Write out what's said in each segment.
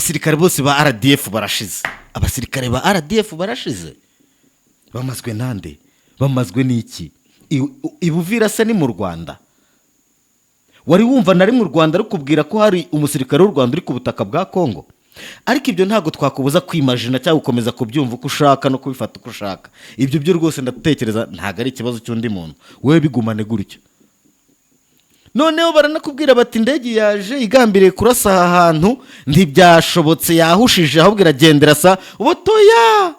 Abasirikare bose ba RDF barashize. Abasirikare ba RDF barashize, bamazwe nande? Bamazwe n'iki? Ibuvira se ni mu Rwanda? Wari wumva na rimwe u Rwanda rukubwira ko hari umusirikare w'u Rwanda uri ku butaka bwa Kongo? Ariko ibyo ntabwo twakubuza kwimajina cyangwa gukomeza kubyumva uko ushaka no kubifata uko ushaka. Ibyo byo rwose ndatekereza ntabwo ari ikibazo cy'undi muntu, wowe bigumane gutyo. Noneho baranakubwira bati indege yaje igambiriye kurasa aha hantu, ntibyashobotse, yahushije, ahubwo iragenda irasa ubutoya.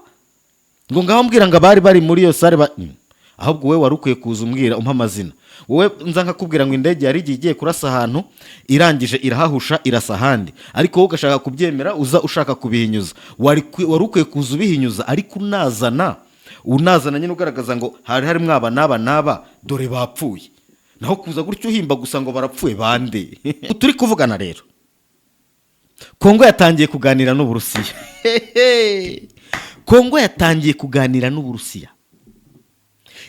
Ngo ngaho mbwira ngo abari bari muri iyo salle ahubwo wowe wari ukwiye kuza umbwira, umpa amazina. Wowe nza nkakubwira ngo indege yari igiye igiye kurasa ahantu, irangije irahahusha, irasa ahandi, ariko wowe ugashaka kubyemera, uza ushaka kubihinyuza. Wari ukwiye kuza ubihinyuza, ariko unazana nyine ugaragaza ngo hari harimo aba n'aba n'aba, dore bapfuye. Naho kuza gutyo uhimba gusa ngo barapfuye bande? Turi kuvugana rero, Kongo yatangiye kuganira n'Uburusiya. Kongo yatangiye kuganira n'Uburusiya.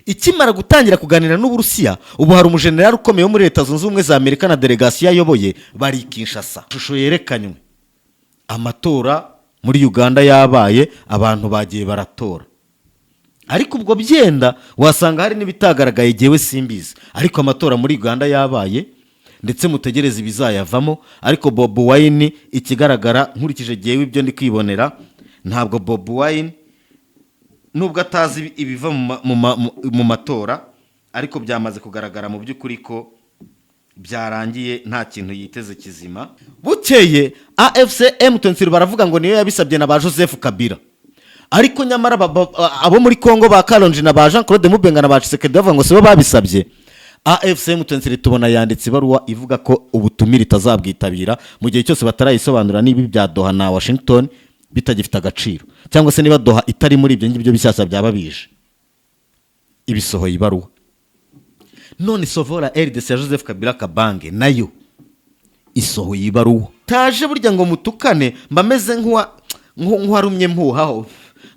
Ikimara gutangira kuganira n'Uburusiya, ubu hari umujenerali ukomeye wo muri Leta Zunze Ubumwe za Amerika na delegasiyo ayoboye bari i Kinshasa. Ishusho yerekanywe, amatora muri Uganda yabaye, abantu bagiye baratora, ariko ubwo byenda wasanga hari n'ibitagaragaye, jyewe simbizi. Ariko amatora muri Uganda yabaye, ndetse mutegereze ibizayavamo. Ariko Bobi Wine, ikigaragara nkurikije jyewe ibyo ndi kwibonera, ntabwo Bobi Wine, nubwo atazi ibiva mu matora, ariko byamaze kugaragara mu by'ukuri ko byarangiye, nta kintu yiteze kizima. Bukeye AFC M23 baravuga ngo niyo yabisabye na ba Joseph Kabila, ariko nyamara abo muri Congo ba Kalonji na ba Jean Claude Mubenga na ba Tshisekedi bavuga ngo sibo babisabye. AFC M23 tubona yanditse ibaruwa ivuga ko ubutumire itazabwitabira mu gihe cyose batarayisobanura niba ibya Doha na Washington bitagifite agaciro, cyangwa se niba Doha itari muri ibyo ngibyo bishyashya byaba bije. Ibisohoye ibaruwa. None Sauvons la RDC ya Joseph Kabila Kabange nayo isohoye ibaruwa. Taje burya ngo mutukane, mba meze nk'uwarumye mpuhaho,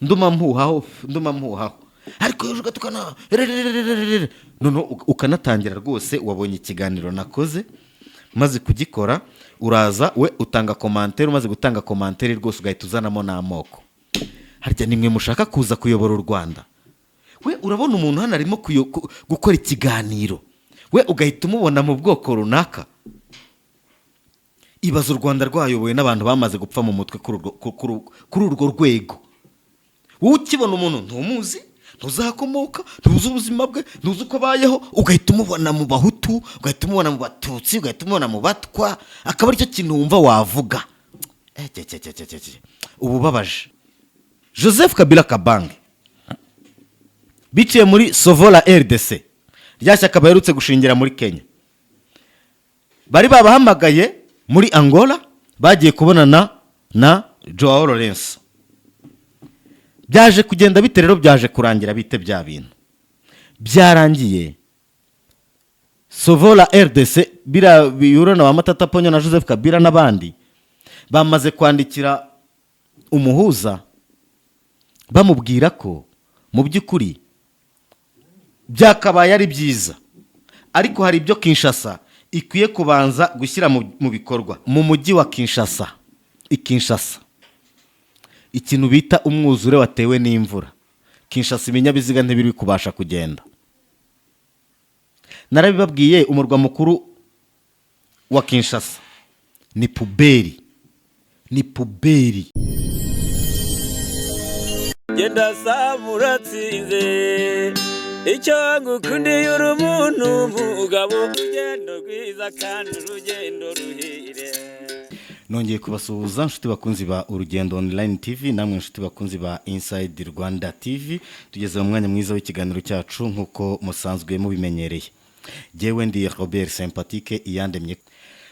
nduma mpuhaho, nduma mpuhaho, ariko iyo ugatukana rererererere, noneho ukanatangira rwose. Wabonye ikiganiro nakoze, maze kugikora uraza we utanga commentaire, umaze gutanga commentaire rwose ugahita uzanamo n'amoko. Harya nimwe mushaka kuza kuyobora u Rwanda? We urabona umuntu hano arimo gukora ikiganiro, we ugahita umubona mu bwoko runaka. Ibaza u Rwanda rwayobowe n'abantu bamaze gupfa mu mutwe kuri urwo rwego. Wowe ukibona umuntu ntumuzi, ntuzakomoka, ntuzi ubuzima bwe, ntuzi uko abayeho, ugahita umubona mu Bahutu, ugahita umubona mu Batutsi, ugahita umubona mu Batwa, akaba aricyo kintu wumva wavuga. Cye, cye, cye, cye, cye, cye. Ubu ubabaje Joseph Kabila Kabange biciye muri Sauvons la RDC, rya shyaka baherutse gushingira muri Kenya. Bari babahamagaye muri Angola, bagiye kubonana na Joao Lorenzo. Byaje kugenda bite rero? Byaje kurangira bite? Bya bintu byarangiye Sauvons la RDC biriya bihura na ba Matata Ponyo na Joseph Kabila n'abandi bamaze kwandikira umuhuza, bamubwira ko mu by'ukuri byakabaye ari byiza, ariko hari ibyo Kinshasa ikwiye kubanza gushyira mu bikorwa. Mu mujyi wa Kinshasa, i Kinshasa, ikintu bita umwuzure watewe n'imvura. Kinshasa ibinyabiziga ntibiri kubasha kugenda. Narabibabwiye, umurwa mukuru wa Kinshasa ni poubelle, ni poubelle. Genda saba uratsinze, icyo ngukundiye uri umuntu mugabo, urugendo rwiza kandi urugendo ruhire. Nongeye kubasuhuza, inshuti bakunzi ba Urugendo Online TV, namwe inshuti bakunzi ba Inside Rwanda TV. Tugeze mu mwanya mwiza w'ikiganiro cyacu nk'uko musanzwe mubimenyereye. Jyewe ndi Robert Sympatique Iyandemye.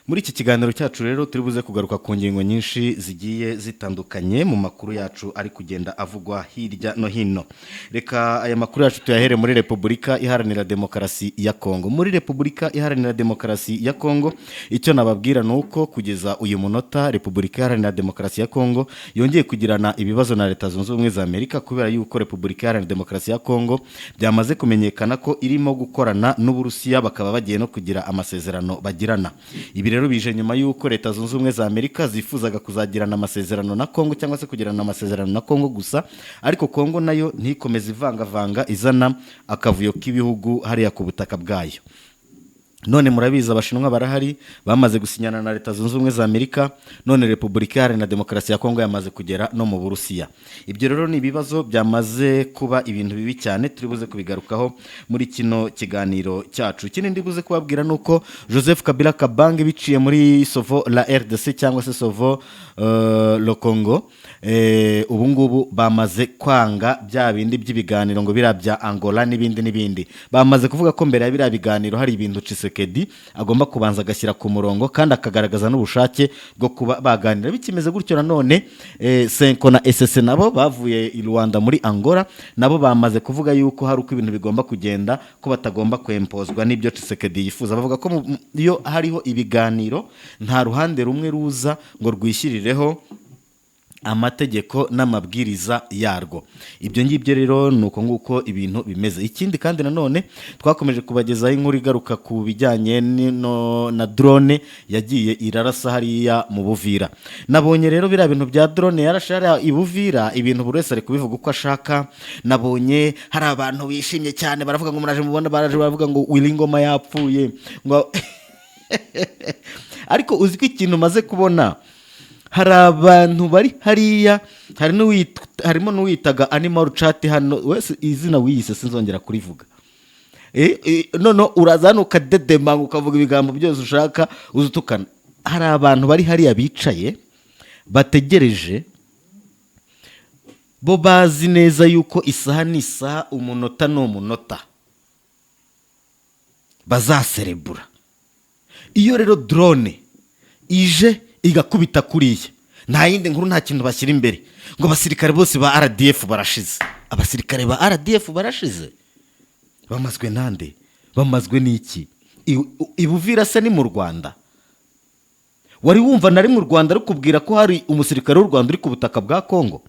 Muri iki kiganiro cyacu rero turi buze kugaruka ku ngingo nyinshi zigiye zitandukanye mu makuru yacu ari kugenda avugwa hirya no hino. Reka aya makuru yacu tuyahere muri Repubulika Iharanira Demokarasi ya Kongo. Muri Repubulika Iharanira Demokarasi ya Kongo, icyo nababwira ni uko kugeza uyu munota Repubulika Iharanira Demokarasi ya Kongo yongeye kugirana ibibazo na Leta Zunze Ubumwe za Amerika, kubera yuko Repubulika Iharanira Demokarasi ya Kongo byamaze kumenyekana ko irimo gukorana n'Uburusiya, bakaba bagiye no kugira amasezerano bagirana. Ibi Ibi rero bije nyuma y'uko Leta Zunze Ubumwe za Amerika zifuzaga kuzagirana amasezerano na Kongo, cyangwa se kugirana amasezerano na Kongo gusa, ariko Kongo nayo ntikomeze ivangavanga izana akavuyo k'ibihugu hariya ku butaka bwayo. None murabizi, Abashinwa barahari, bamaze gusinyana na Leta Zunze Ubumwe za Amerika. None Repubulika Iharanira Demokarasi ya Kongo yamaze kugera no mu Burusiya. Ibyo rero ni ibibazo byamaze kuba ibintu bibi cyane, turi buze kubigarukaho muri kino kiganiro cyacu. Ikindi ndi buze kubabwira ni uko Joseph Kabila Kabange, biciye muri Sauvons la RDC cyangwa se Sauvons le Congo, ubu ngubu bamaze kwanga bya bindi by'ibiganiro ngo biriya bya Angola n'ibindi n'ibindi. Bamaze kuvuga ko mbere ya biriya biganiro hari ibintu Tshisekedi agomba kubanza agashyira ku murongo, kandi akagaragaza n'ubushake bwo kuba baganira. Bikimeze gutyo nanone, CENCO na ECC nabo bavuye i Rwanda muri Angola, nabo bamaze kuvuga yuko hari uko ibintu bigomba kugenda, ko batagomba kwempozwa n'ibyo Tshisekedi yifuza. Bavuga ko iyo hariho ibiganiro nta ruhande rumwe ruza ngo rwishyirireho amategeko n'amabwiriza yarwo. Ibyo ngibyo rero ni uko nguko ibintu bimeze. Ikindi kandi nanone, twakomeje kubagezaho inkuru igaruka ku bijyanye na drone yagiye irarasa hariya mu Buvira. Nabonye rero biriya bintu bya drone yarashe hariya i Buvira, ibintu buri wese ari kubivuga uko ashaka. Nabonye hari abantu bishimye cyane, baravuga ngo muraje mubona, baraje baravuga ngo Willy Ngoma yapfuye ngo. Ariko uzi ko ikintu umaze kubona, hari abantu bari hariya, harimo n'uwitaga Animal Chat hano wese, izina wiyise sinzongera kurivuga. Noneho uraza hano ukadedema, ukavuga ibigambo byose ushaka, uza utukana. Hari abantu bari hariya bicaye bategereje, bo bazi neza yuko isaha n'isaha, umunota ni umunota, bazaserebura. Iyo rero drone ije igakubita kuriya, nta yindi nkuru, nta kintu bashyira imbere ngo abasirikare bose ba RDF barashize. Abasirikare ba RDF barashize, bamazwe nande? Bamazwe n'iki? Ibuvira se ni mu Rwanda? Wari wumva na rimwe u Rwanda rukubwira ko hari umusirikare w'u Rwanda uri ku butaka bwa Kongo?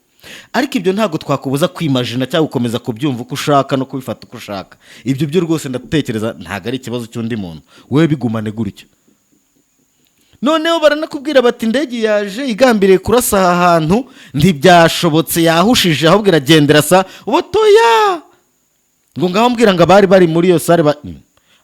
Ariko ibyo ntabwo twakubuza kwimajina cyangwa gukomeza kubyumva uko ushaka no kubifata uko ushaka. Ibyo byo rwose ndatekereza ntabwo ari ikibazo cy'undi muntu, wowe bigumane gutyo. Noneho baranakubwira bati indege yaje igambiriye kurasa aha hantu, ntibyashobotse, yahushije, ahubwo iragenda irasa ubutoya. Ngo ngaho mbwira ngo abari bari muri iyo salle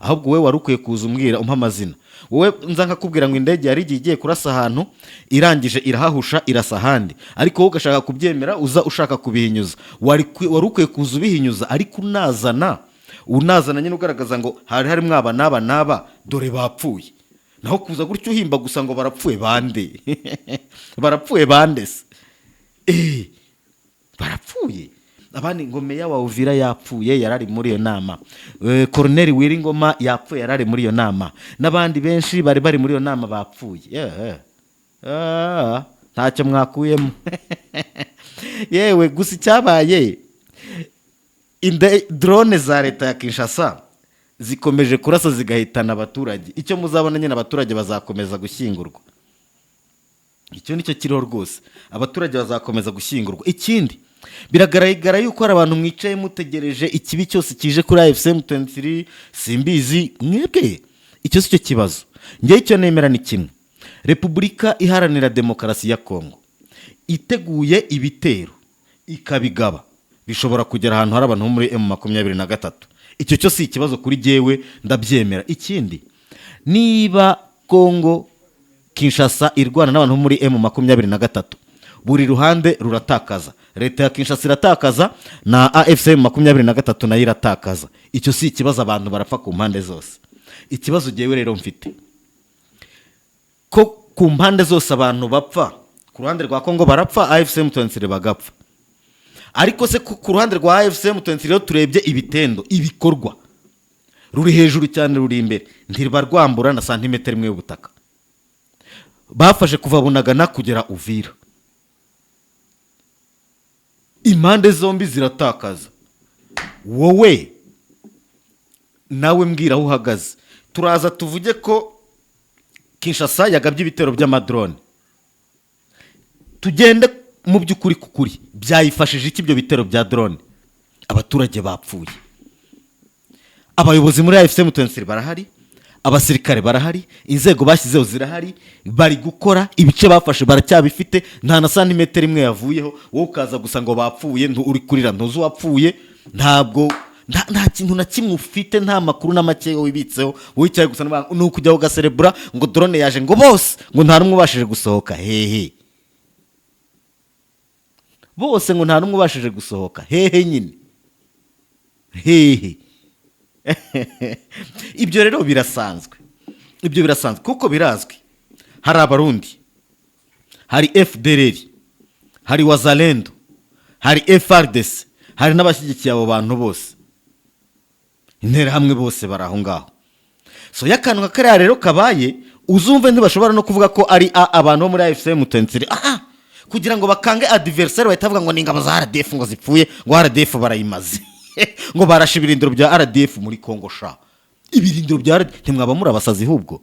ahubwo wowe wari ukwiye kuza umbwira, umpa amazina. Wowe nza nkakubwira ngo indege yari igiye igiye kurasa ahantu, irangije irahahusha, irasa ahandi, ariko wowe ugashaka kubyemera, uza ushaka kubihinyuza. Wari ukwiye kuza ubihinyuza, ariko unazana nyine ugaragaza ngo hari harimo aba n'aba n'aba, dore bapfuye. Naho kuza gutyo uhimba gusa ngo barapfuye, bande barapfuye? Bande se? Barapfuye abandi ngo meya wa Uvira yapfuye, yarari muri iyo nama. Colonel Wiringoma yapfuye, yarari muri iyo nama, n'abandi benshi bari bari muri iyo nama bapfuye. Yeah. Ah, ntacyo mwakuyemo yewe. Gusa icyabaye, drone za leta ya Kinshasa zikomeje kurasa zigahitana abaturage. Icyo muzabona nyine, abaturage bazakomeza gushyingurwa. Icyo nicyo kiriho rwose, abaturage bazakomeza gushyingurwa. Ikindi, biragaragara yuko hari abantu mwicaye mutegereje ikibi cyose kije kuri AFC M23. Simbizi mwebwe, icyo si cyo kibazo. Ngewe icyo nemera ni kimwe: Repubulika Iharanira Demokarasi ya Kongo iteguye ibitero ikabigaba, bishobora kugera ahantu hari abantu bo muri M23. Icyo cyo si ikibazo kuri jyewe, ndabyemera. Ikindi, niba Kongo Kinshasa irwana n'abantu bo muri M23, buri ruhande ruratakaza. Leta ya Kinshasa iratakaza, na AFC M23 nayo iratakaza. Icyo si ikibazo, abantu barapfa ku mpande zose. Ikibazo jyewe rero mfite, ko ku mpande zose abantu bapfa, ku ruhande rwa Kongo barapfa, AFC M23 bagapfa, ariko se ku ruhande rwa AFC M23 rero turebye ibitendo, ibikorwa, ruri hejuru cyane, ruri imbere, ntiruba rwambura na santimetero imwe y'ubutaka bafashe kuva Bunagana kugera Uvira. Impande zombi ziratakaza. Wowe nawe mbwira aho uhagaze. Turaza tuvuge ko Kinshasa yagabye ibitero by'amadrone, tugende mu by'ukuri ku kuri, byayifashije iki ibyo bitero bya drone? Abaturage bapfuye, abayobozi muri AFC M23 barahari. Abasirikare barahari, inzego bashyizeho zirahari, bari gukora. Ibice bafashe baracyabifite, nta na santimetero imwe yavuyeho. Wowe ukaza gusa ngo bapfuye, uri kurira, ntuzi uwapfuye, ntabwo nta kintu na kimwe ufite, nta makuru na make wibitseho. Wowe icyayi gusa ni ukujya ugaserebura ngo drone yaje, ngo bose, ngo nta n'umwe ubashije gusohoka. Hehe? Bose ngo nta n'umwe ubashije gusohoka, hehe nyine, hehe? Ibyo rero birasanzwe, ibyo birasanzwe kuko birazwi. Hari Abarundi, hari FDLR, hari Wazalendo, hari FARDC, hari n'abashyigikiye abo bantu bose, Interahamwe, bose bari aho ngaho. So iyo akantu nka kariya rero kabaye, uzumve ntibashobora no kuvuga ko ari abantu bo muri AFC M23. Ah, kugira ngo bakange adversaire, bahita bavuga ngo ni ingabo za RDF ngo zipfuye, ngo RDF barayimaze, ngo barashe ibirindiro bya RDF muri Congo. Sha, ibirindiro bya RDF? Ntimwaba muri abasazi? Ahubwo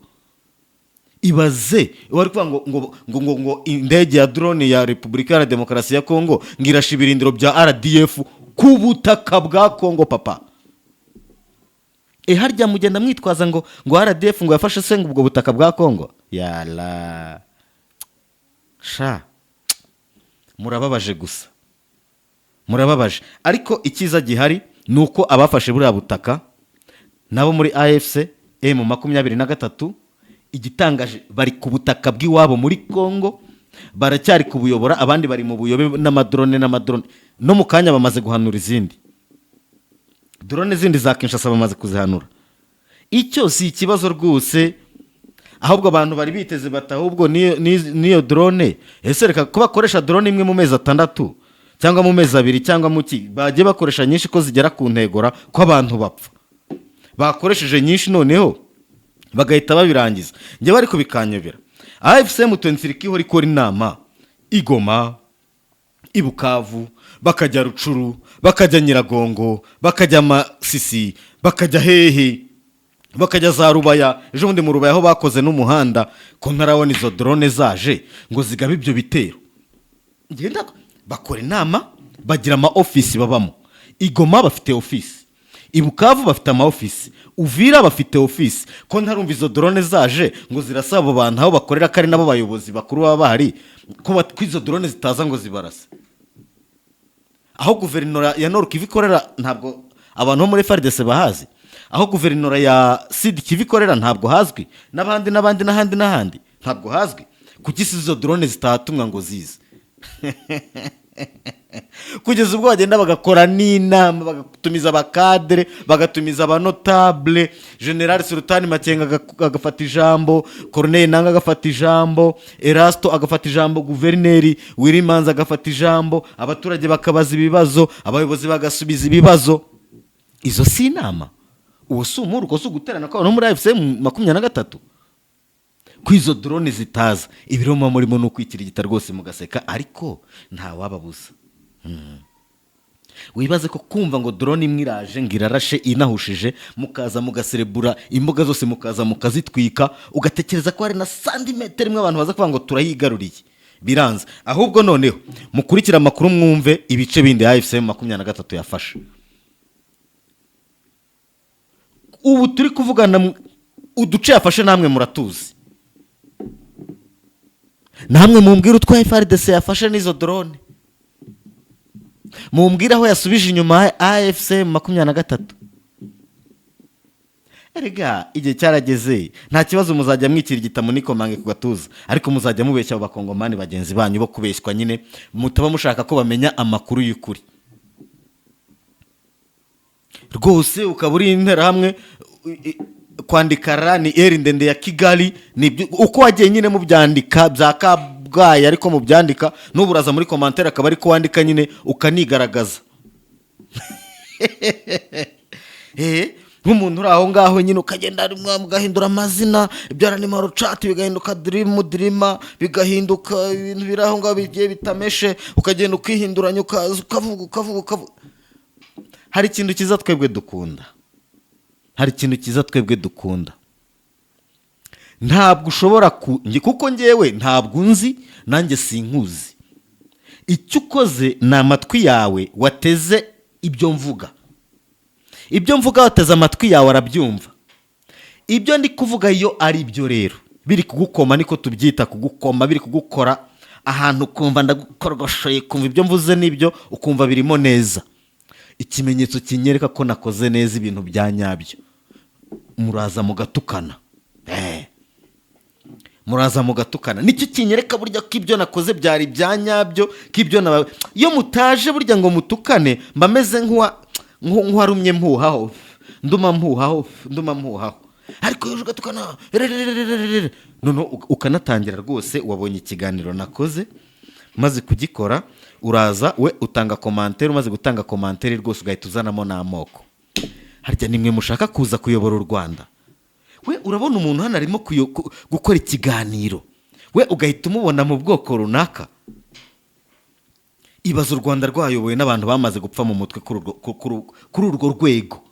ibaze wari kuvuga ngo indege ya drone ya Repubulika ya Demokarasi ya Congo ngo irashe ibirindiro bya RDF ku butaka bwa Congo, papa. E, harya mugenda mwitwaza ngo RDF ngo yafashe se ngo ubwo butaka bwa Congo? Yala sha, murababaje gusa, murababaje. Ariko icyiza gihari ni uko abafashe buriya butaka nabo muri AFC M23, igitangaje bari ku butaka bw'iwabo muri Congo, baracyari kubuyobora. Abandi bari mu buyobe n'amadrone, n'amadrone no mu kanya bamaze guhanura izindi drone zindi za Kinshasa, bamaze kuzihanura. Icyo si ikibazo rwose. Ahubwo abantu bari biteze bati ahubwo niyo drone, ese reka ko bakoresha drone imwe mu mezi 6 cyangwa mu mezi 2 cyangwa mu ki, bagiye bakoresha nyinshi ko zigera ku ntegora, ko abantu bapfa? Bakoresheje nyinshi noneho bagahita babirangiza. Njyewe ariko bikanyobera, AFC M23 ihora ikora inama i Goma, i Bukavu, bakajya Rutshuru, bakajya Nyiragongo, bakajya Masisi, bakajya hehe, bakajya za Rubaya, ejo bundi mu Rubaya aho bakoze n'umuhanda, ko ntarabona izo drone zaje ngo zigabe ibyo bitero? Ngenda bakora inama, bagira ama ofisi babamo. I Goma bafite ofisi, i Bukavu bafite ama ofisi, Uvira bafite ofisi. Ko ntarumva izo drone zaje ngo zirasa abo bantu aho bakorera, ko ari nabo bayobozi bakuru baba bahari, ko izo drone zitaza ngo zibarase? Aho guverinora ya Nord Kivu ikorera, ntabwo abantu bo muri FARDC bahazi? Aho guverinora ya Sud Kivu ikorera, ntabwo hazwi? N'abandi n'abandi n'ahandi n'ahandi, ntabwo hazwi? Kuki izo drone zitahatumwa ngo zize? Kugeza ubwo bagenda bagakora n'inama, bagatumiza abacadre, bagatumiza abanotable, General Sultani Makenga agafata ijambo, Corneille Nanga agafata ijambo, Erasto agafata ijambo, guverineri Wirimanza agafata ijambo, abaturage bakabaza ibibazo, abayobozi bagasubiza ibibazo. Izo si inama? Uwo si umuruko? Si uguterana kw'abantu muri AFC 23? Ko izo drone zitaza? Ibiro muba murimo ni ukwikirigita rwose mugaseka, ariko ntawababuza. Wibaze ko kumva ngo drone imwe iraje ngo irarashe inahushije, mukaza mugaserebura imbuga zose, mukaza mukazitwika, ugatekereza ko hari na santimetero imwe abantu baza kuvuga ngo turayigaruriye, biranze. Ahubwo noneho mukurikire amakuru, mwumve ibice bindi ya AFC 23 yafashe. Ubu turi kuvugana, uduce yafashe namwe muratuzi. Namwe mumbwire utwo FARDC yafashe n'izo drone, mumbwire aho yasubije inyuma AFC 23. Erega igihe cyarageze, nta kibazo, muzajya mwikirigita munikomange ku gatuza, ariko muzajya mubeshya abo Bakongomani bagenzi banyu bo kubeshywa nyine, mutaba mushaka ko bamenya amakuru y'ukuri. Rwose ukaba uri Interahamwe, kwandika ra ni eri ndende ya Kigali, ni uko wagiye nyine mubyandika bya Kabgayi, ariko mubyandika n'ubu uraza muri commentaire akaba ariko wandika nyine ukanigaragaza nk'umuntu uri aho ngaho nyine, ukagenda rimwe mugahindura amazina, ibyara nimero chat bigahinduka dirimu dirima, bigahinduka ibintu biri aho ngaho bigiye bitameshe, ukagenda ukihinduranya, ukaza ukavuga, ukavuga, ukavuga. Hari ikintu cyiza twebwe dukunda, hari ikintu cyiza twebwe dukunda. Ntabwo ushobora ku kuko ngewe ntabwo unzi, nanjye sinkuzi. Icyo ukoze ni amatwi yawe wateze ibyo mvuga, ibyo mvuga wateze amatwi yawe arabyumva. Ibyo ndi kuvuga iyo ari byo rero biri kugukoma, niko tubyita kugukoma, biri kugukora ahantu ukumva ndagukorogoshoye, kumva ibyo mvuze n'ibyo ukumva birimo neza. Ikimenyetso kinyereka ko nakoze neza ibintu bya nyabyo, muraza mugatukana. Muraza mugatukana, nicyo kinyereka burya ko ibyo nakoze byari ibya nyabyo, ko ibyo iyo mutaje burya ngo mutukane, mba meze nk'uwarumye mpuhaho, nduma mpuhaho, nduma mpuhaho. Ariko iyo uje ugatukana rererererere, noneho ukanatangira rwose, wabonye ikiganiro nakoze, maze kugikora uraza we utanga commentaire, umaze gutanga commentaire rwose ugahita uzanamo n'amoko. Harya nimwe mushaka kuza kuyobora u Rwanda? We urabona umuntu hano arimo gukora ikiganiro, we ugahita umubona mu bwoko runaka. Ibaza u Rwanda rwayobowe n'abantu bamaze gupfa mu mutwe kuri urwo rwego.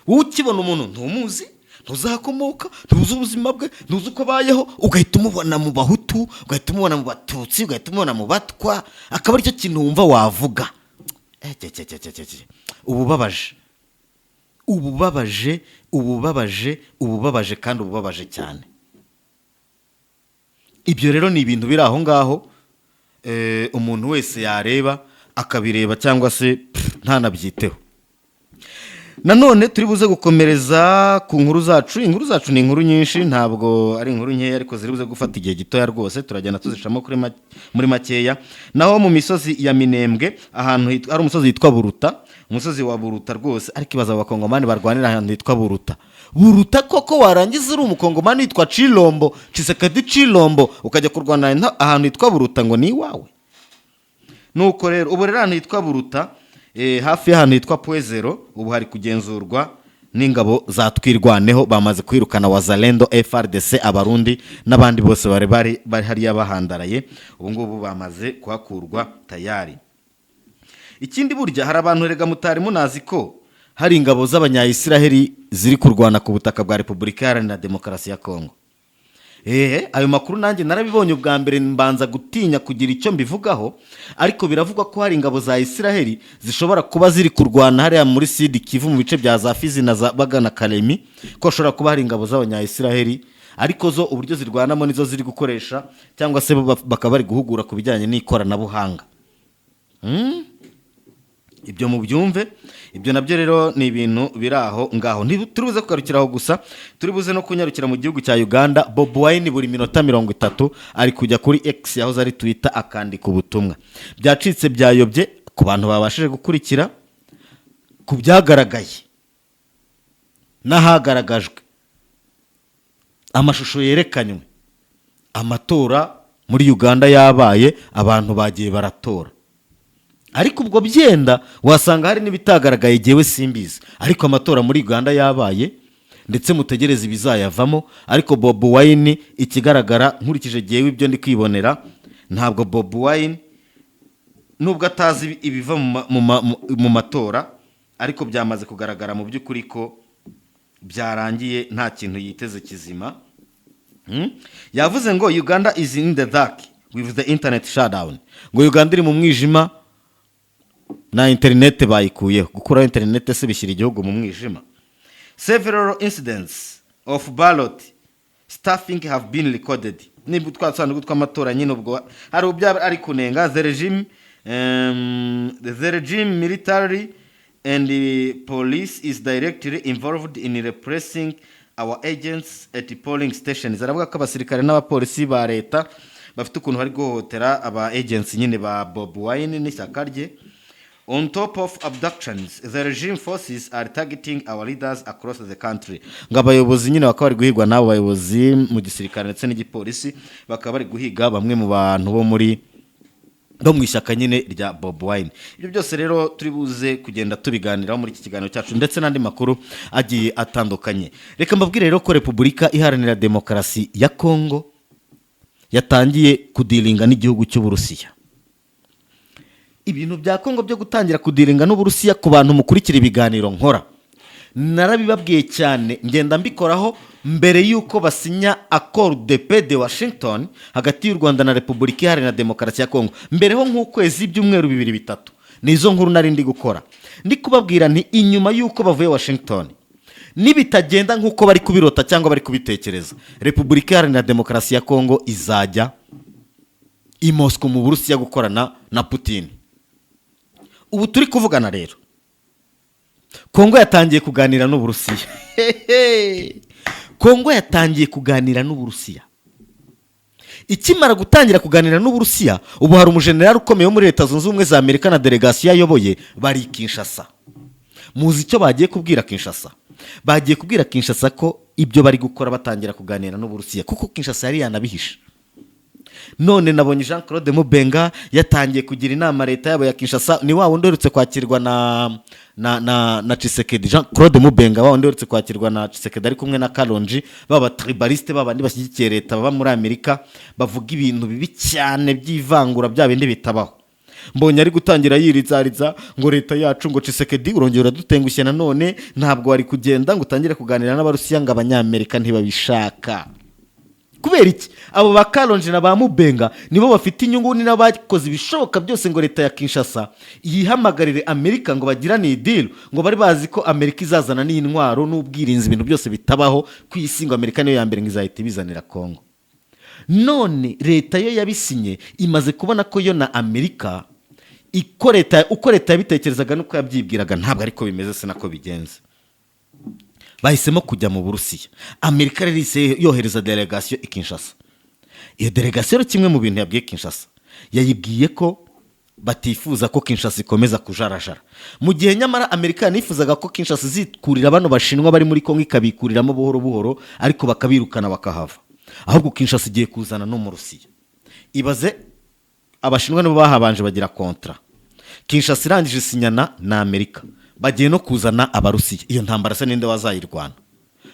Wowe ukibona umuntu ntumuzi, ntuzakomoka, ntuzi ubuzima bwe, ntuzi uko abayeho, ugahita umubona mu Bahutu, ugahita umubona mu Batutsi, ugahita umubona mu Batwa, akaba aricyo kintu wumva wavuga. Cye, cye, cye, cye, cye, cye. Ububabaje, ububabaje, ububabaje, ububabaje kandi ububabaje cyane. Ibyo rero ni ibintu biri aho ngaho, umuntu wese yareba akabireba cyangwa se ntanabyiteho. Nanone turi buze gukomereza ku nkuru zacu. Inkuru zacu ni inkuru nyinshi, ntabwo ari inkuru nkeya, ariko ziri buze gufata igihe gitoya rwose, turagenda tuzicamo muri makeya. Naho mu misozi ya Minembwe, ahantu hari umusozi witwa Buruta, umusozi wa Buruta rwose. Ariko ibaza Abakongomani barwanira ahantu hitwa Buruta. Buruta koko, warangiza uri Umukongomani witwa Chilombo, Tshisekedi Chilombo, ukajya kurwana ahantu hitwa Buruta ngo ni iwawe. Nuko rero ubu rero ahantu hitwa Buruta, hafi y'ahantu hitwa Pwezero, ubu hari kugenzurwa n'ingabo za Twirwaneho. Bamaze kwirukana Wazalendo, FARDC, Abarundi n'abandi bose bari hariya bahandaraye. Ubu ngubu bamaze kuhakurwa tayari. Ikindi, burya hari abantu rega mutari munazi ko hari ingabo z'Abanyayisiraheli ziri kurwana ku butaka bwa Repubulika Iharanira Demokarasi ya Kongo. Ehe, ayo makuru nanjye narabibonye ubwa mbere, mbanza gutinya kugira icyo mbivugaho, ariko biravugwa ko hari ingabo za Isiraheli zishobora kuba ziri kurwana hariya muri Sud Kivu, mu bice bya za Fizi na za bagana Kalemi, ko hashobora kuba hari ingabo z'Abanyayisiraheli, ariko zo uburyo zirwanamo nizo ziri gukoresha, cyangwa se bo bakaba bari guhugura ku bijyanye n'ikoranabuhanga. Ibyo mubyumve. Ibyo nabyo rero ni ibintu biri aho ngaho. Turi buze kugarukira aho gusa, turi buze no kunyarukira mu gihugu cya Uganda. Bobi Wine buri minota 30 ari kujya kuri X, yahoze ari Twitter, akandika ubutumwa. Byacitse byayobye ku bantu babashije gukurikira ku byagaragaye n'ahagaragajwe amashusho yerekanywe. Amatora muri Uganda yabaye, abantu bagiye baratora, ariko ubwo byenda wasanga hari n'ibitagaragaye, jyewe simbizi. Ariko amatora muri Uganda yabaye, ndetse mutegereze ibizayavamo. Ariko Bobi Wine, ikigaragara nkurikije jyewe ibyo ndi kwibonera, ntabwo Bobi Wine, nubwo atazi ibiva mu matora, ariko byamaze kugaragara mu by'ukuri ko byarangiye, nta kintu yiteze kizima. Yavuze ngo "Uganda is in the dark with the internet shutdown", ngo Uganda iri mu mwijima na interineti bayikuyeho. Gukuraho interineti se bishyira igihugu mu mwijima? "Several incidents of ballot stuffing have been recorded." Niba twa dusanduku tw'amatora nyine, ubwo hari ubya ari kunenga the regime military and the police is directly involved in repressing our agents at the polling stations." Aravuga ko abasirikare n'abapolisi ba leta bafite ukuntu bari guhohotera aba agents nyine ba Bobi Wine n'ishyaka rye. "On top of abductions, the regime forces are targeting our leaders across the country." Ngo abayobozi nyine bakaba bari guhigwa n'abo bayobozi mu gisirikare ndetse n'igipolisi, bakaba bari guhiga bamwe mu bantu bo mu ishyaka nyine rya Bobi Wine. Ibyo byose rero turi buze kugenda tubiganiraho muri iki kiganiro cyacu, ndetse n'andi makuru agiye atandukanye. Reka mbabwire rero ko Repubulika Iharanira Demokarasi ya Kongo yatangiye kudealinga n'igihugu cy'Uburusiya. Ibintu bya Kongo byo gutangira kudealinga n'Uburusiya, ku bantu mukurikira ibiganiro nkora, narabibabwiye cyane, ngenda mbikoraho mbere y'uko basinya accord de paix de Washington hagati y'u Rwanda na Repubulika Iharanira Demokarasi ya Kongo. Mbere ho nk'ukwezi, ibyumweru 2, 3, nizo nkuru nari ndi gukora, ndi kubabwira nti inyuma y'uko bavuye Washington, Nibitagenda nk'uko bari kubirota cyangwa bari kubitekereza, Repubulika Iharanira Demokarasi ya Kongo izajya i Moscow mu Burusiya gukorana na Putin. Ubu turi kuvugana rero, Kongo yatangiye kuganira n'Uburusiya. Kongo yatangiye kuganira n'Uburusiya. Ikimara gutangira kuganira n'Uburusiya, ubu hari umujenerali ukomeye wo muri Leta Zunze Ubumwe za Amerika na delegasiyo ayoboye bari i Kinshasa. Muzi icyo bagiye kubwira Kinshasa? Bagiye kubwira Kinshasa ko ibyo bari gukora, batangira kuganira n'Uburusiya, kuko Kinshasa yari yanabihishe. None nabonye Jean Claude Mubenga yatangiye kugira inama leta yabo ya Kinshasa. Ni wa wundi uherutse kwakirwa na Tshisekedi. Jean Claude Mubenga, wa wundi uherutse kwakirwa na Tshisekedi ari kumwe na Kalonji, baba tribaliste, babandi bashyigikiye leta baba muri Amerika, bavuga ibintu bibi cyane by'ivangura, bya bindi bitabaho. Mbonye ari gutangira yirizariza ngo leta yacu, ngo Tshisekedi urongera uradutengushye nanone, ntabwo wari kugenda ngo utangire kuganira n'Abarusiya, ngo Abanyamerika ntibabishaka. Kubera iki? Abo ba Kalonji na ba Mubenga nibo bafite inyungu, ni n'abakoze ibishoboka byose ngo leta ya Kinshasa yihamagarire Amerika ngo bagirane iyi deal, ngo bari bazi ko Amerika izazana n'intwaro n'ubwirinzi, ibintu byose bitabaho ku isi, ngo Amerika niyo ya mbere, ngo izahita ibizanira Kongo. None leta yo yabisinye imaze kubona ko yo na Amerika iko leta, uko leta yabitekerezaga n'uko yabyibwiraga, ntabwo ariko bimeze, se nako bigenze. Bahisemo kujya mu Burusiya. Amerika rero ihise yohereza delegasiyo i Kinshasa. Iyo delegasiyo rero, kimwe mu bintu yabwiye Kinshasa, yayibwiye ko batifuza ko Kinshasa ikomeza kujarajara, mu gihe nyamara Amerika yanifuzaga ko Kinshasa izikurira bano Bashinwa bari muri Kongo, ikabikuriramo buhoro buhoro, ariko bakabirukana bakahava. Ahubwo Kinshasa igiye kuzana no mu Rusiya. Ibaze, Abashinwa nibo bahabanje bagira contrat, Kinshasa irangije isinyana na Amerika, bagiye no kuzana Abarusiya. Iyo ntambara se ninde wazayirwana,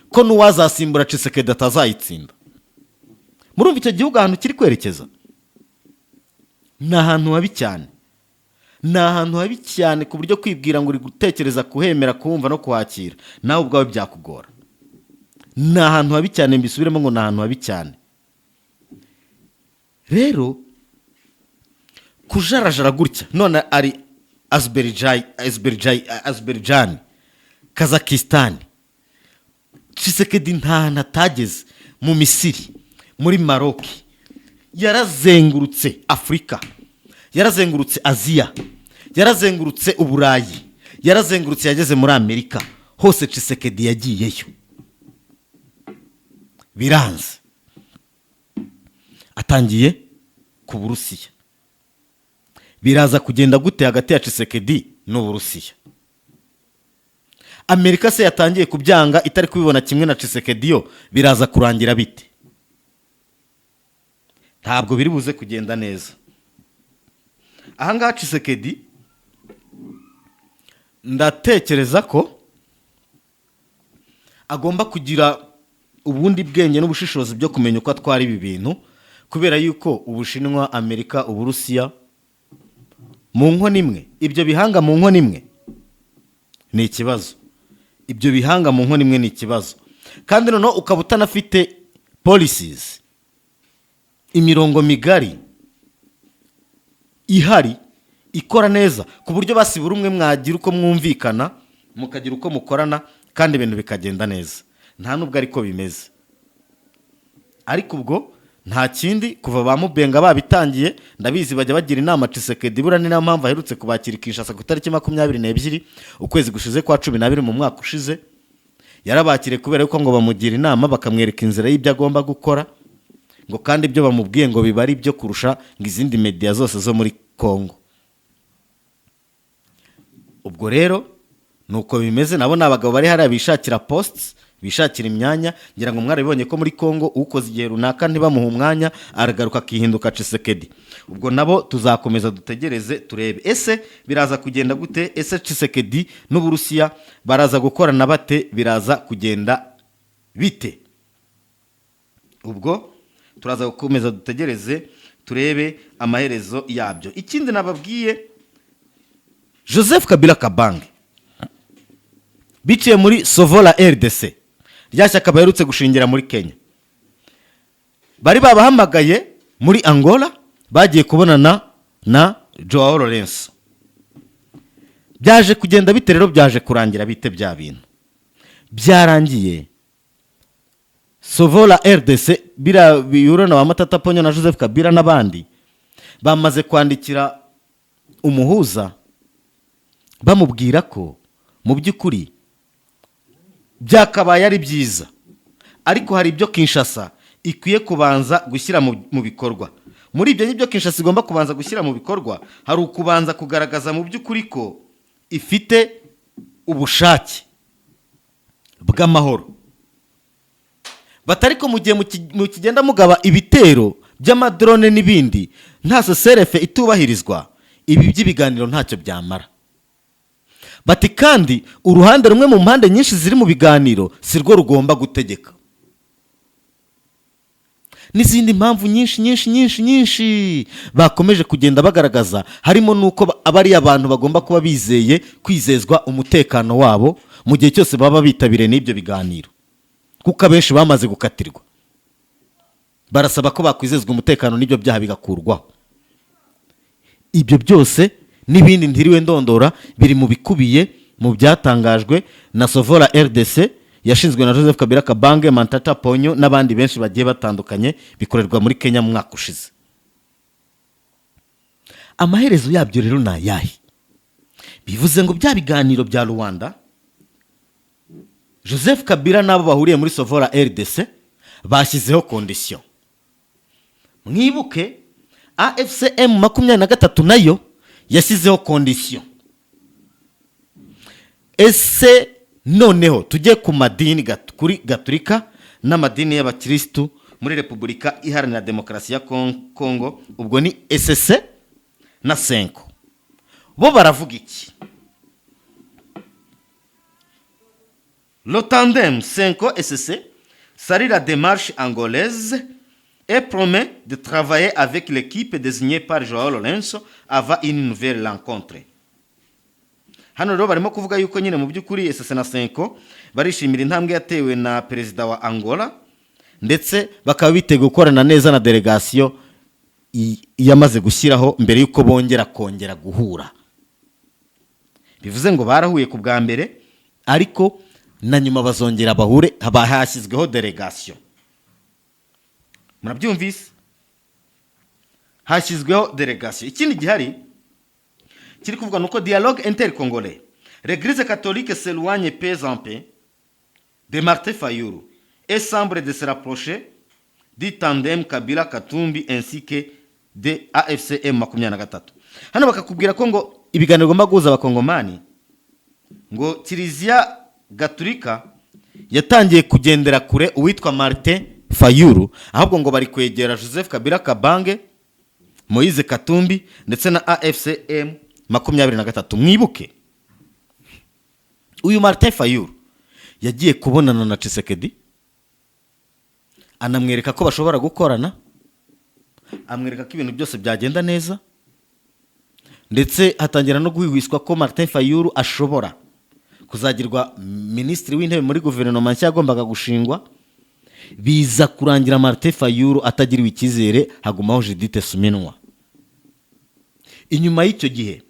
ko n'uwazasimbura Tshisekedi atazayitsinda? Murumva icyo gihugu ahantu kiri kwerekeza ni ahantu habi cyane, ni ahantu habi cyane, ku buryo kwibwira ngo uri gutekereza kuhemera, kuhumva no kuhakira, nawe ubwawe byakugora. Ni ahantu habi cyane, mbisubiremo ngo ni ahantu habi cyane. Rero kujarajara gutya, none ari Azerbaijan, Kazakistan, Tshisekedi nta hantu atageze, mu Misiri, muri Maroc, yarazengurutse Afurika, yarazengurutse Aziya, yarazengurutse Uburayi, yarazengurutse, yageze muri Amerika hose. Tshisekedi yagiyeyo biranze, atangiye ku Burusiya. Biraza kugenda gute hagati ya Tshisekedi n'Uburusiya? Amerika se yatangiye kubyanga, itari kubibona kimwe na Tshisekedi, yo biraza kurangira bite? Ntabwo biri buze kugenda neza. Ahangaha Tshisekedi ndatekereza ko agomba kugira ubundi bwenge n'ubushishozi byo kumenya uko atwara ibi bintu, kubera yuko Ubushinwa, Amerika, Uburusiya mu nkono imwe, ibyo bihanga mu nkono imwe ni ikibazo. Ibyo bihanga mu nkono imwe ni ikibazo, kandi noneho ukaba utanafite policies, imirongo migari ihari ikora neza, ku buryo basibura umwe mwagira uko mwumvikana, mukagira uko mukorana, kandi ibintu bikagenda neza. Nta nubwo ariko bimeze. Ariko ubwo nta kindi, kuva ba Mubenga babitangiye, ndabizi bajya bagira inama Tshisekedi. Buriya ni nayo mpamvu aherutse kubakira i Kinshasa ku itariki 22 ukwezi gushize kwa 12 mu mwaka ushize. Yarabakiriye kubera yuko ngo bamugira inama, bakamwereka inzira y'ibyo agomba gukora, ngo kandi ibyo bamubwiye ngo biba ari ibyo kurusha ngo izindi media zose zo muri Congo. Ubwo rero nuko bimeze. Nabo ni abagabo bari hariya bishakira posts, bishakira imyanya. Ngira ngo mwarabibonye ko muri Congo ukoze igihe runaka ntibamuhe umwanya, aragaruka akihinduka Tshisekedi. Ubwo nabo tuzakomeza dutegereze turebe ese biraza kugenda gute, ese Tshisekedi n'Uburusiya baraza gukorana bate, biraza kugenda bite? Ubwo turaza gukomeza dutegereze turebe amaherezo yabyo. Ikindi nababwiye, Joseph Kabila Kabange biciye muri Sauvons la RDC, rya shyaka baherutse gushingira muri Kenya, bari babahamagaye muri Angola, bagiye kubonana na Joao Lorenzo. Byaje kugenda bite rero? Byaje kurangira bite bya bintu? Byarangiye Sauvons la RDC, biriya bihura na ba Matata Ponyo na Joseph Kabila n'abandi, bamaze kwandikira umuhuza bamubwira ko mu by'ukuri byakabaye ari byiza, ariko hari ibyo Kinshasa ikwiye kubanza gushyira mu bikorwa. Muri ibyo ngibyo Kinshasa igomba kubanza gushyira mu bikorwa, hari ukubanza kugaragaza mu by'ukuri ko ifite ubushake bw'amahoro. Batari ko mu gihe mukigenda mugaba ibitero by'amadrone n'ibindi, nta cessez-le-feu itubahirizwa, ibi by'ibiganiro ntacyo byamara. Bati kandi uruhande rumwe mu mpande nyinshi ziri mu biganiro si rwo rugomba gutegeka, n'izindi mpamvu nyinshi nyinshi nyinshi nyinshi bakomeje kugenda bagaragaza, harimo n'uko bariya abantu bagomba kuba bizeye kwizezwa umutekano wabo mu gihe cyose baba bitabiriye n'ibyo biganiro, kuko abenshi bamaze gukatirwa. Barasaba ko bakwizezwa umutekano n'ibyo byaha bigakurwaho. Ibyo byose n'ibindi ntiriwe ndondora biri mu bikubiye mu byatangajwe na Sauvons la RDC yashinzwe na Joseph Kabila Kabange, Matata Ponyo n'abandi benshi bagiye batandukanye, bikorerwa muri Kenya mu mwaka ushize. Amaherezo yabyo rero ni ayahe? Bivuze ngo bya biganiro bya Rwanda, Joseph Kabila n'abo bahuriye muri Sauvons la RDC bashyizeho condition. Mwibuke AFC M23 nayo yashyizeho condition. Ese noneho tujye ku madini kuri Gaturika n'amadini y'abakirisitu muri Repubulika Iharanira Demokarasi ya Kongo, ubwo ni ECC na CENCO, bo baravuga iki? Le tandem CENCO ECC salue la démarche angolaise et promet de travailler avec l'équipe désignée par Joao Lourenço avant une nouvelle rencontre. Hano rero barimo kuvuga yuko nyine mu by'ukuri ECC na CENCO barishimira intambwe yatewe na perezida wa Angola, ndetse bakaba biteguye gukorana neza na délégation yamaze gushyiraho mbere y'uko bongera kongera guhura. Bivuze ngo barahuye ku bwa mbere, ariko na nyuma bazongera bahure, haba hashyizweho délégation. Murabyumvise, hashyizweho délégation. Ikindi gihari kiri kuvuga nuko dialogue intercongolais, l'Église catholique s'éloigne peu en peu de Martin Fayulu et semble de se rapprocher du tandem Kabila Katumbi ainsi que de AFC M23. Hano bakakubwira ko ngo ibiganiro bigomba guhuza Abakongomani, ngo Kiliziya Gaturika yatangiye kugendera kure uwitwa Martin Fayulu, ahubwo ngo bari kwegera Joseph Kabila Kabange, Moise Katumbi ndetse na AFC M23. Mwibuke uyu Martin Fayulu yagiye kubonana na Tshisekedi, anamwereka ko bashobora gukorana, amwereka ko ibintu byose byagenda neza, ndetse hatangira no guhwihwiswa ko Martin Fayulu ashobora kuzagirwa minisitiri w'intebe muri guverinoma nshya yagombaga gushingwa. Biza kurangira Martin Fayulu atagiriwe icyizere, hagumaho Judith Suminwa. Inyuma y'icyo gihe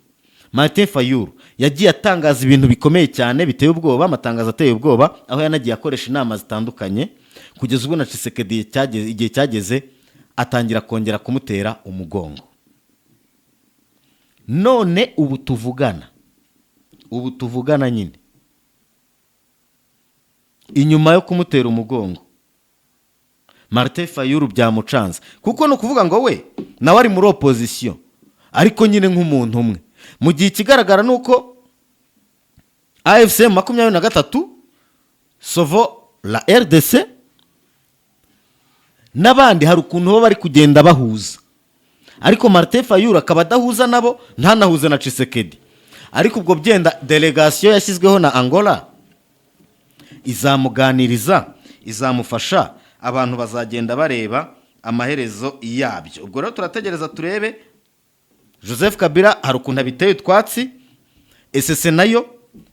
Martin Fayulu yagiye atangaza ibintu bikomeye cyane biteye ubwoba, amatangazo ateye ubwoba, aho yanagiye akoresha inama zitandukanye, kugeza ubwo na Tshisekedi igihe cyageze atangira kongera kumutera umugongo. None ubu tuvugana nyine, inyuma yo kumutera umugongo, Martin Fayulu byamucanze, kuko ni ukuvuga ngo we nawe ari muri opposition, ariko nyine nk'umuntu umwe, mu gihe ikigaragara ni uko AFC 23, Sauvons la RDC n'abandi hari ukuntu bo bari kugenda bahuza, ariko Martin Fayulu akaba adahuza nabo, ntanahuze na Tshisekedi. Ariko ubwo byenda délégation yashyizweho na Angola izamuganiriza, izamufasha, abantu bazagenda bareba amaherezo yabyo. Ubwo rero turategereza turebe. Joseph Kabila hari ukuntu abiteye utwatsi, ECC nayo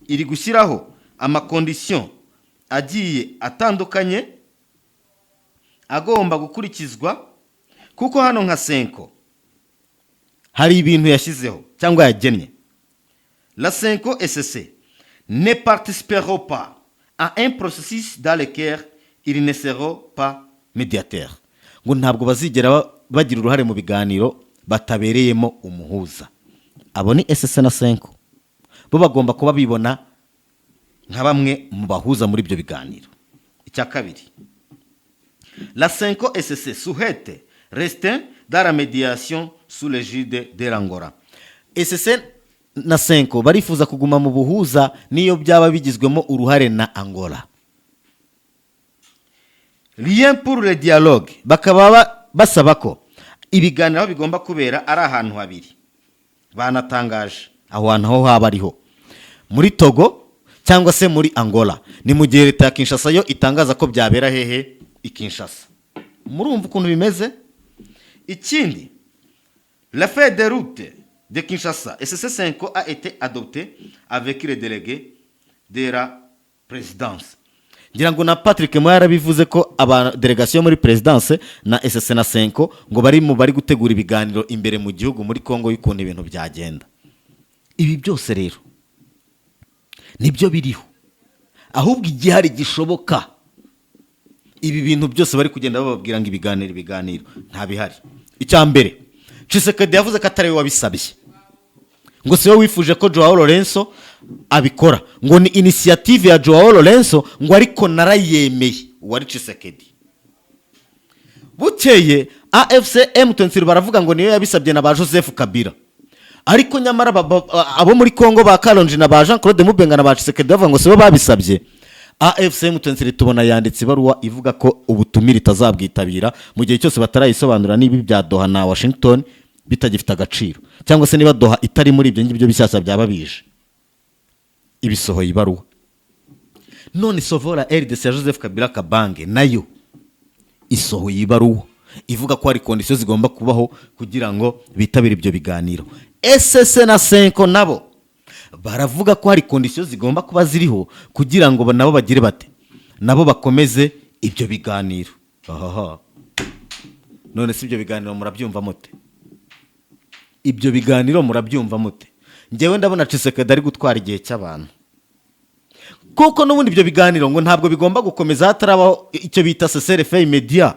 iri gushyiraho amaconditions agiye atandukanye agomba gukurikizwa, kuko hano nka CENCO hari ibintu yashyizeho cyangwa yagennye. La CENCO ECC ne participeront pas. à un processus dans lequel ils ne seront pas médiateurs. Ngo ntabwo bazigera bagira uruhare mu biganiro batabereyemo umuhuza. Abo ni ECC na CENCO, bo bagomba kuba bibona nka bamwe mu bahuza muri ibyo biganiro. Icya kabiri, la CENCO ECC souhaite rester dans la médiation sous l'égide de l'Angola. ECC na CENCO barifuza kuguma mu buhuza n'iyo byaba bigizwemo uruhare na Angola. Lieu pour le dialogue, bakaba basaba ko ibiganiro aho bigomba kubera ari ahantu habiri. Banatangaje aho hantu aho haba ariho, muri Togo cyangwa se muri Angola. Ni mu gihe leta ya Kinshasa yo itangaza ko byabera hehe? I Kinshasa. Murumva ukuntu bimeze. Ikindi, la feuille de route de Kinshasa ECC CENCO a été adoptée avec les délégués de la présidence. Ngira ngo na Patrick Moya yarabivuze ko aba délégation muri présidence na ECC na CENCO ngo bari mu bari gutegura ibiganiro imbere mu gihugu muri Congo y'ukuntu ibintu byagenda. Ibi byose rero nibyo biriho. Ahubwo igihari gishoboka, ibi bintu byose bari kugenda bababwira ngo ibiganiro, ibiganiro, nta bihari. Icya mbere, Tshisekedi yavuze ko atari we wabisabye, ngo si we wifuje ko Joao Lorenzo abikora, ngo ni initiative ya Joao Lorenzo, ngo ariko narayemeye. Uwari Tshisekedi. Bukeye AFC M23 baravuga ngo niyo yabisabye na ba Joseph Kabila. Ariko nyamara abo muri Congo ba Kalonji na ba Jean Claude Mubenga na ba Tshisekedi bavuga ngo sibo babisabye. AFC M23 tubona yanditse ibaruwa ivuga ko ubutumire itazabwitabira mu gihe cyose batarayisobanura niba ibya Doha na Washington bitagifite agaciro, cyangwa se niba Doha itari muri ibyo ngibyo bishyashya byaba bije. Ibisohoye ibaruwa. None Sauvons la RDC ya Joseph Kabila Kabange nayo isohoye ibaruwa ivuga ko hari conditions zigomba kubaho kugira ngo bitabire ibyo biganiro. ECC na CENCO nabo baravuga ko hari conditions zigomba kuba ziriho kugira ngo nabo bagire bate, nabo bakomeze ibyo biganiro. Ahaha, none si ibyo biganiro murabyumva mute? Ibyo biganiro murabyumva mute? Ngewe ndabona Tshisekedi ari gutwara igihe cy'abantu, kuko n'ubundi ibyo biganiro ngo ntabwo bigomba gukomeza hatarabaho icyo bita cessez-le-feu immédiat,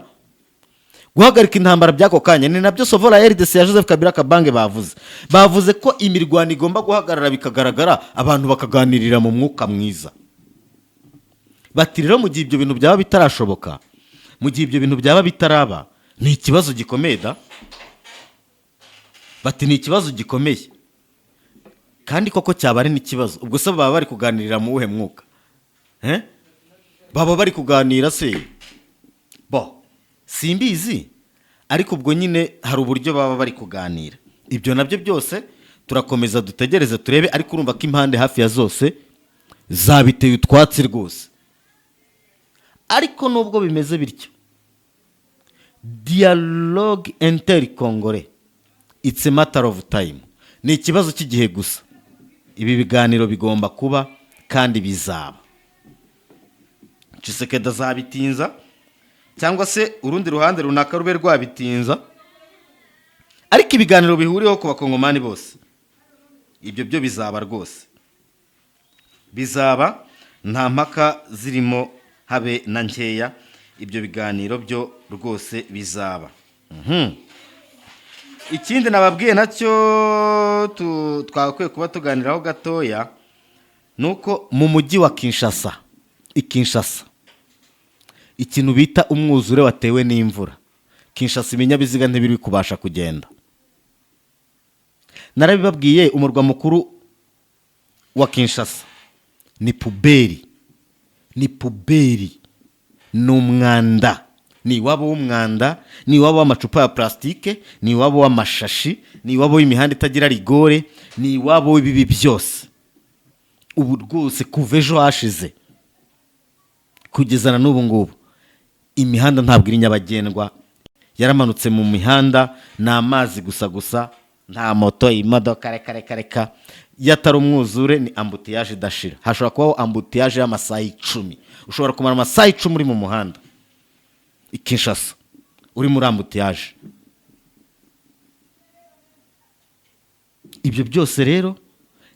guhagarika intambara by'ako kanya. Ni nabyo Sauvons la RDC ya Joseph Kabila Kabange bavuze. Bavuze ko imirwano igomba guhagarara bikagaragara, abantu bakaganirira mu mwuka mwiza. Bati rero mu gihe ibyo bintu byaba bitarashoboka, mu gihe ibyo bintu byaba bitaraba, ni ikibazo gikomeye da. Bati ni ikibazo gikomeye, kandi koko cyaba ari n'ikibazo. Ubwo se baba bari kuganirira mu wuhe mwuka? Eh? Baba bari kuganira se bo simbizi, ariko ubwo nyine hari uburyo baba bari kuganira. Ibyo nabyo byose turakomeza dutegereze turebe. Ariko urumva ko impande hafi ya zose zabiteye utwatsi rwose. Ariko nubwo bimeze bityo, dialogue intercongolais, it's a matter of time, ni ikibazo cy'igihe gusa. Ibi biganiro bigomba kuba kandi bizaba. Tshisekedi azabitinza cyangwa se urundi ruhande runaka rube rwabitinza, ariko ibiganiro bihuriweho ku Bakongomani bose, ibyo byo bizaba rwose, bizaba nta mpaka zirimo habe na nkeya. Ibyo biganiro byo rwose bizaba. Ikindi nababwiye nacyo twakwiye kuba tuganiraho gatoya ni uko mu mujyi wa Kinshasa, i Kinshasa, ikintu bita umwuzure watewe n'imvura. Kinshasa ibinyabiziga ntibiri kubasha kugenda. Narabibabwiye, umurwa mukuru wa Kinshasa ni poubelle, ni poubelle, ni umwanda, ni iwabo w'umwanda, ni iwabo w'amacupa ya plastique, ni iwabo w'amashashi, ni iwabo w'imihanda itagira rigole, ni iwabo w'ibibi byose. Ubu rwose kuva ejo hashize kugeza na n'ubu ngubu imihanda ntabwo iri nyabagendwa, yaramanutse mu mihanda ni amazi gusa gusa, nta moto, imodoka, reka reka reka. Iyo atari umwuzure ni embouteillage idashira. Hashobora kubaho embouteillage y'amasaha 10. Ushobora kumara amasaha 10 uri mu muhanda i Kinshasa uri muri embouteillage. Ibyo byose rero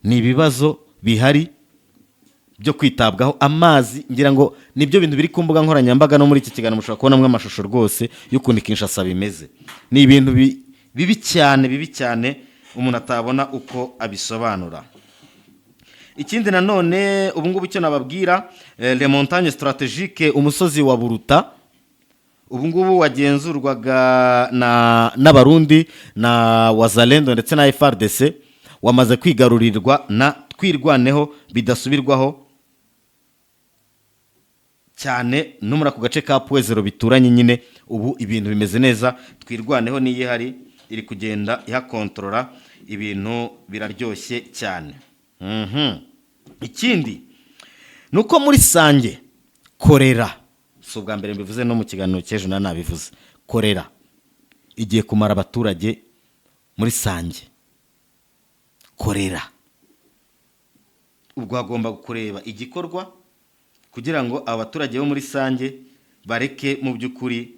ni ibibazo bihari byo kwitabwaho. Amazi, ngira ngo nibyo bintu biri ku mbuga nkoranyambaga, no muri iki kiganiro mushobora kubonamo amashusho rwose y'ukuntu Kinshasa bimeze. Ni ibintu bibi cyane, bibi cyane, umuntu atabona uko abisobanura. Ikindi nanone, ubu ngubu icyo nababwira, les montagnes stratégiques, umusozi wa Buruta ubu ngubu wagenzurwaga na n'Abarundi na Wazalendo ndetse na FARDC, wamaze kwigarurirwa na Twirwaneho bidasubirwaho cyane. No muri ako gace ka Pwezero bituranye nyine, ubu ibintu bimeze neza. Twirwaneho niyo ihari, iri kugenda ihakontorora, ibintu biraryoshye cyane. Ikindi ni uko muri Sange korera, si ubwa mbere mbivuze, no mu kiganiro cy'ejo na nabivuze, korera igiye kumara abaturage muri Sange. Korera, ubwo hagomba kureba igikorwa kugira ngo abaturage bo muri Sange bareke mu by'ukuri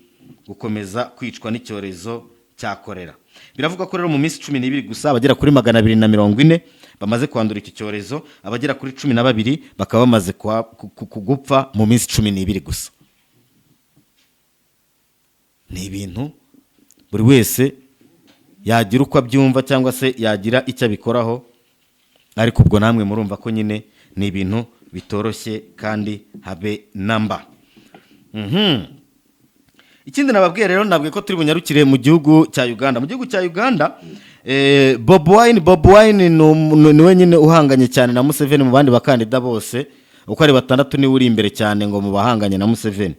gukomeza kwicwa n'icyorezo cya korera. Biravugwa ko rero mu minsi 12 gusa abagera kuri 240 bamaze kwandura iki cyorezo, abagera kuri 12 bakaba bamaze gupfa mu minsi 12 gusa. Ni ibintu buri wese yagira uko abyumva cyangwa se yagira icyo abikoraho, ariko ubwo namwe murumva ko nyine ni ibintu bitoroshye kandi habe namba. Ikindi nababwiye rero, nabwiye ko turi bunyarukire mu gihugu cya Uganda. Mu gihugu cya Uganda, Bobi Wine, Bobi Wine ni we nyine uhanganye cyane na Museveni mu bandi bakandida bose uko ari batandatu, niwe uri imbere cyane ngo mu bahanganye na Museveni.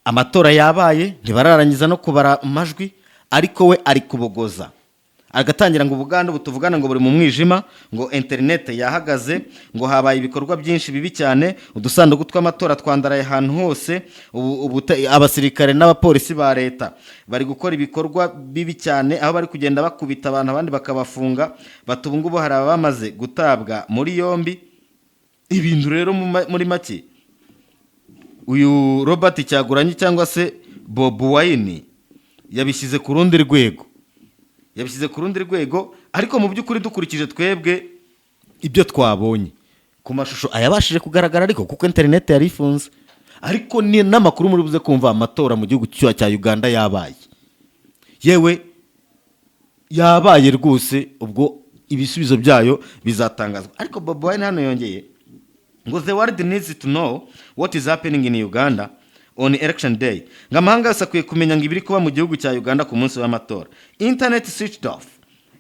Amatora yabaye, ntibararangiza no kubara amajwi, ariko we ari kubogoza, agatangira ngo Ubuganda ubu tuvugana ngo buri mu mwijima, ngo interinete yahagaze, ngo habaye ibikorwa byinshi bibi cyane, udusanduku tw'amatora twandaraye ahantu hose, ubu abasirikare n'abapolisi ba leta bari gukora ibikorwa bibi cyane, aho bari kugenda bakubita abantu, abandi bakabafunga. Bati ubu ngubu hari abamaze gutabwa muri yombi. Ibintu rero muri make, uyu Robert Kyagulanyi cyangwa se Bobi Wine yabishyize ku rundi rwego, yabishyize ku rundi rwego. Ariko mu by'ukuri, dukurikije twebwe ibyo twabonye ku mashusho ayabashije kugaragara, ariko kuko interineti yari ifunze, ariko ni n'amakuru muri buze kumva, amatora mu gihugu cya Uganda yabaye, yewe yabaye rwose, ubwo ibisubizo byayo bizatangazwa. Ariko Bobi Wine hano yongeye ngo "The world needs to know what is happening in Uganda on election day", ngo amahanga yose akwiye kumenya ngo ibiri kuba mu gihugu cya Uganda ku munsi w'amatora. "Internet switched off",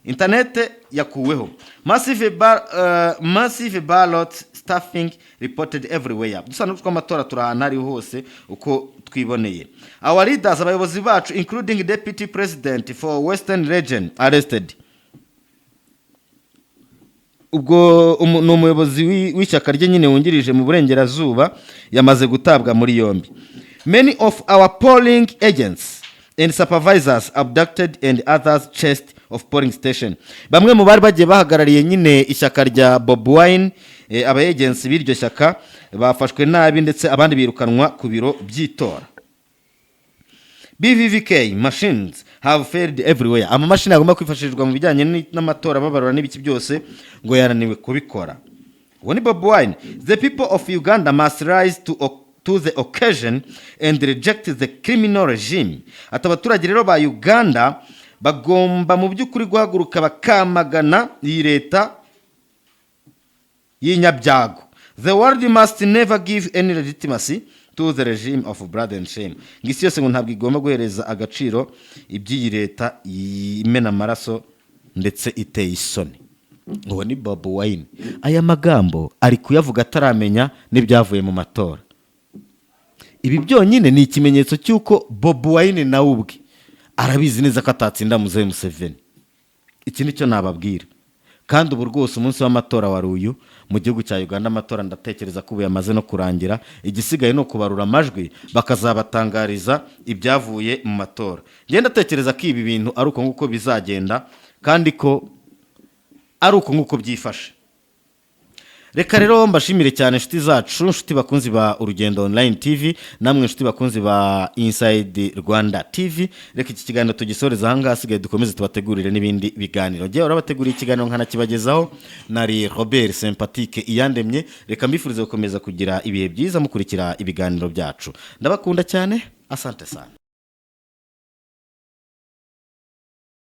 internet yakuweho. Massive ballot stuffing reported everywhere", udusanduku tw'amatora turi ahantu ari hose uko twiboneye. "Our leaders", abayobozi bacu, "including deputy president for Western Region arrested", ubwo ni umuyobozi w'ishyaka rye nyine wungirije mu burengerazuba, yamaze gutabwa muri yombi. "Many of our polling agents and supervisors abducted and others chased off polling station", bamwe mu bari bagiye bahagarariye nyine ishyaka rya Bobi Wine, aba agents b'iryo shyaka bafashwe nabi, ndetse abandi birukanwa ku biro by'itora. "BVVK machines have failed everywhere", amamashini agomba kwifashishwa mu bijyanye n'amatora babarura n'ibiki byose ngo yananiwe kubikora. Uwo ni Bobi Wine. "The people of Uganda must rise to the occasion and reject the criminal regime", ati abaturage rero ba Uganda bagomba mu by'ukuri guhaguruka bakamagana iyi leta y'inyabyago. "The world must never give any legitimacy to the regime of blood and shame", ngo isi yose ngo ntabwo igomba guhereza agaciro iby'iyi leta imena amaraso ndetse iteye isoni. Uwo ni Bobi Wine. Aya magambo ari kuyavuga ataramenya n'ibyavuye mu matora. Ibi byonyine ni ikimenyetso cy'uko Bobi Wine nawe ubwe arabizi neza ko atatsinda Muzehe Museveni. Iki nicyo nababwira. Kandi ubu rwose umunsi w'amatora wari uyu mu gihugu cya Uganda. Amatora ndatekereza ko ubu yamaze no kurangira, igisigaye ni ukubarura amajwi, bakazabatangariza ibyavuye mu matora. Ngenda ndatekereza ko ibi bintu ari uko nguko bizagenda, kandi ko ari uko nguko byifashe. Reka rero mbashimire cyane, inshuti zacu, inshuti bakunzi ba Urugendo Online TV, namwe inshuti bakunzi ba Inside Rwanda TV. Reka iki kiganiro tugisoreza ahangaha, hasigaye dukomeze tubategurire n'ibindi biganiro. Njyewe urabateguriye ikiganiro nkanakibagezaho nari Robert Sympatique Iyandemye. Reka mbifurize gukomeza kugira ibihe byiza mukurikira ibiganiro byacu. Ndabakunda cyane, asante sana.